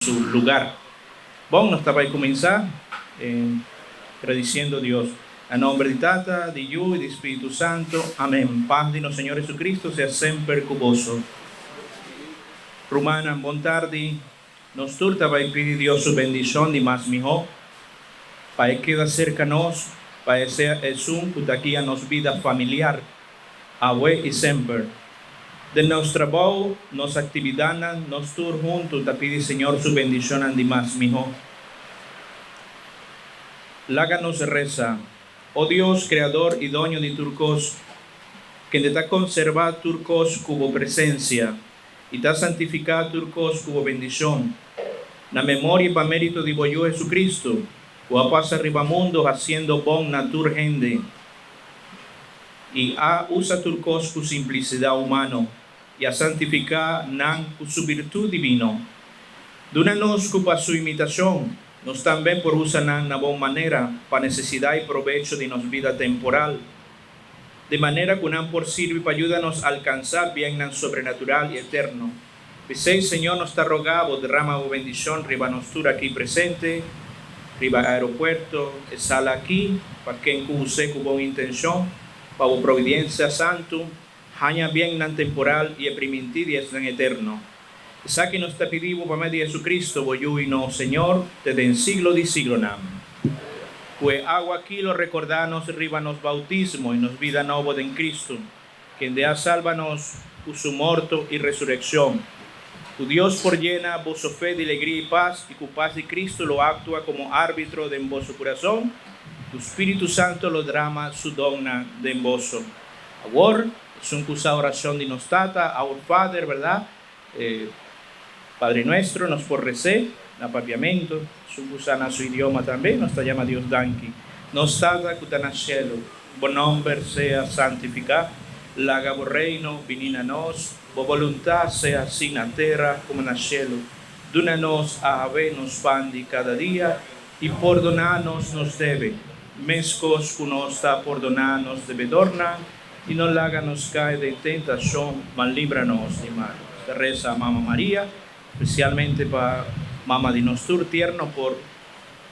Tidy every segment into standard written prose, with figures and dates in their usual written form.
Su lugar. Bon, nos ta bay cuminsa gradiciendo Dios. Na nomber di Tata, di Yu y di Spiritu Santo. Amen. Paz di nos Señor Jesucristo sea semper cu boso. Rumannan, bon tardi. Nos tur ta bay pidi Dios su bendicion di mas miho, pa e keda cerca nos, pa e sea esun cu ta guia nos bida familiar, awe y semper. Den nos trabou, nos actividadnan, nos tur hunto ta pidi Señor su bendicionnan di mas miho. Laga nos resa. O Dios, Creador y Doño di tur cos, kende ta conserva tur cos cu bo presencia y ta santifica tur cos cu bo bendicion, na memoria y pa merito di bo Yu Jesucristo, cu a pasa riba mundo haciendo bon na tur hende y a usa tur cos cu simplicidad humano y a santifica nan cu su virtud divino, duna nos cu pa su imitacion nos tambe por usa nan na bon manera pa necesidad y probecho di nos bida temporal, di manera cu nan por sirbi pa yuda nos alcansa biennan sobrenatural y eterno. P'esey, Señor, nos ta roga bo drama bo bendicion riba nos tur aki presente, riba aeropuerto, e sala aki, pa ken cu us'e cu bon intencion, pa bo providencia santo, haña biennan temporal y e priminti di esnan eterno. Esaki nos ta pidi bo pa medio di Jesucristo, bo Yu y nos Señor, te den siglo di siglonan. Cu e awa aki lo recorda nos riba nos bautismo y nos bida nobo den Cristo, kende a salba nos cu su morto y resureccion. Cu Dios por yena boso fe di alegria y paz, y cu paz di Cristo lo actua como arbitro den boso curason, cu Spiritu Santo lo drama su donnan den boso. Awor, esun cu sa oracion di nos Tata, Our Father, berdad? Padre Nuestro, nos por res'é na Papiamento, esun cu sa na su idioma tambe, nos ta yama Dios danki. Nos Tata cu ta na cielo, bo nomber sea santifica, laga bo reino bini na nos, bo boluntad sea haci na tera como na cielo. Duna nos awe nos pan di cada dia, y pordona nos nos debe, mescos cu nos ta pordona nos debedornan, y no laga nos cay den tentacion, ma libra nos di mal. Ta resa Mama Maria, especialmente pa Mama di nos tur tierno por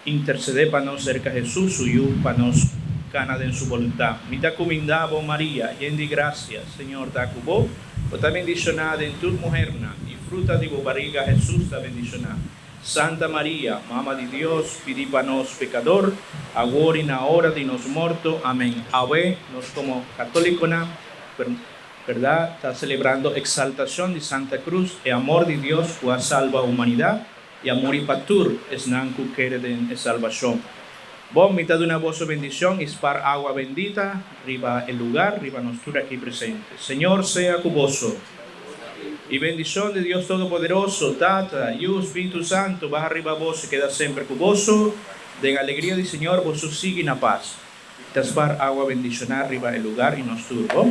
intercede pa nos cerca Jesus su Yu, pa nos cana den su boluntad. Mi ta cuminda bo, Maria, yen di gracia, Señor ta cu bo, bo ta bendiciona den tur muhernan, y fruta di bo bariga Jesus ta bendiciona. Santa Maria, Mama di Dios, pidi pa nos pecador, awor y na ora di nos morto. Amen. Awe, nos como catoliconan, berdad, ta celebrando exaltacion di Santa Cruz, e amor di Dios cu a salba humanidad y a muri pa tur esnan cu kere den e salbacion. Bon, mi ta duna boso bendicion y spar awa bendita riba e lugar, riba nos tur aki presente. Señor sea cu boso. Y bendicion di Dios Todopoderoso, Tata, Yu, Spiritu Santo, baha riba boso y keda semper cu boso. Den alegria di Señor, boso sigui na paz. Ta spar awa bendiciona riba e lugar y nos tur. Bon.